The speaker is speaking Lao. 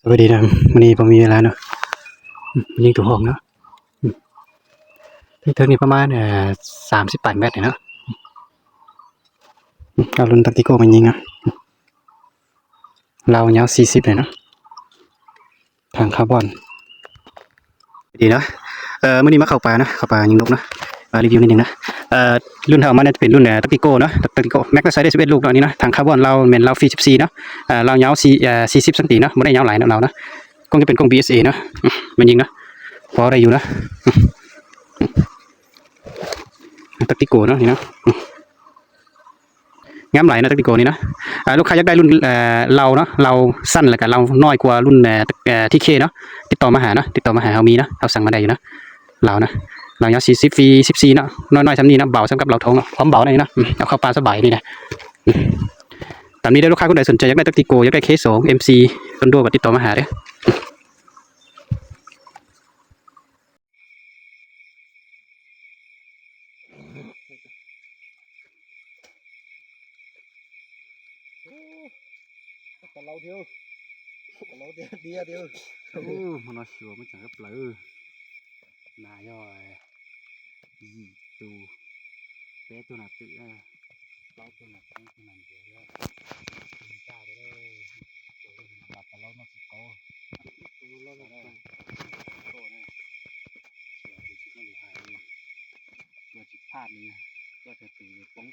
ສະບາຍດີເດີ ມື້ນີ້ບໍ່ມີເວລາເນາະ ອືມ ຍິງໂຕຮອງເນາະ ອືມ ເທິງໆນີ້ປະມານ ເອີ ສາມສິບປາຍແມັດນີ້ເນາະ ອືມ ເອົາລຸ້ນຕັກຕິໂກມາຍິງເນາະ ອືມ ລາວຍາວສີ່ສິບເລີຍເນາະ ຖັງຄາບອນ ດີເນາະ ເອີ ມື້ນີ້ມາເຂົ້າປ່າເນາະ ເຂົ້າປ່າຍິງນົກເນາະ ມາຣີວິວນິດໜຶ່ງເນາະ ເອີ ລຸ້ນທີ່ເອົາມານີ້ຈະເປັນລຸ້ນ ເອີ ຕັກຕິໂກເນາະ ຕັກຕິໂກ ແມັກໄດ້ໃຊ້ໄດ້ສິບເອັດລູກເນາະ ນີ້ເນາະ ຖັງຄາບອນລາວແມ່ນລາວຟຣີສິບສີ່ເນາະ ເອີ ລາວຍາວສີ່ ເອີ ສີ່ສິບຊັງຕີເນາະ ບໍ່ໄດ້ຍາວຫຼາຍເນາະ ລາວເນາະ ກ້ອງຈະເປັນກ້ອງບີເອັສເອເນາະ ອືມ ແມ່ນຍິງເນາະ ພໍໄດ້ຢູ່ເນາະ ອືມ ຕັກຕິໂກເນາະ ນີ້ເນາະ ອືມ ງາມຫຼາຍເນາະ ຕັກຕິໂກນີ້ເນາະ ອ່າ ລູກຄ້າຢາກໄດ້ລຸ້ນ ເອີ ລາວເນາະ ລາວສັ້ນ ແລ້ວກະລາວນ້ອຍກວ່າລຸ້ນ ເອີ ເອີ ທີເຄເນາະ ຕິດຕໍ່ມາຫາເນາະ ຕິດຕໍ່ມາຫາເຮົາມີເນາະ ເຮົາສັ່ງມາໄດ້ຢູ່ເນາະ ລາວເນາະ ລາວຍາວສີ່ສິບ ຟຣີສິບສີ່ເນາະ ນ້ອຍໆຊ່ຳນີ້ເນາະ ເບົາຊ່ຳກັບລາວທອງເນາະ ພ້ອມເບົາໄດ້ເນາະ ອືມ ເອົາເຂົ້າປ່າສະບາຍນີ້ນະ ອືມ ຕາມນີ້ເດີ ລູກຄ້າຄົນໃດສົນໃຈຢາກໄດ້ຕັກຕິໂກ ຢາກໄດ້ເຄສອງ ເອັມຊີ ຕົ້ນດ້ວຍກໍຕິດຕໍ່ມາຫາເດີ. ໂອ້ ປາເລົາດຽວ ປາເລົາດຽວ ດຽວ ໂອ້ ມັນເອົາຊິວມາຈັງກັບເລີ ໜ້າຍ່ອຍ ອີ່ຕູ ເປໂຕໜ້າຕື້ ເອີ ເປົາໂຕໜ້າ ໂຕໜ້າດຽວ ເອີ ຕາໄປເລີຍ ໂຕໜ້າ ປາເລົາດມາຊິໂກ ໂຕເລົາດມາຊິໂກ ເສືອຊິມາຫຼູຫາຍເລີຍ ເສືອຊິພາດເລີຍ ເສືອຈະຖືປົງ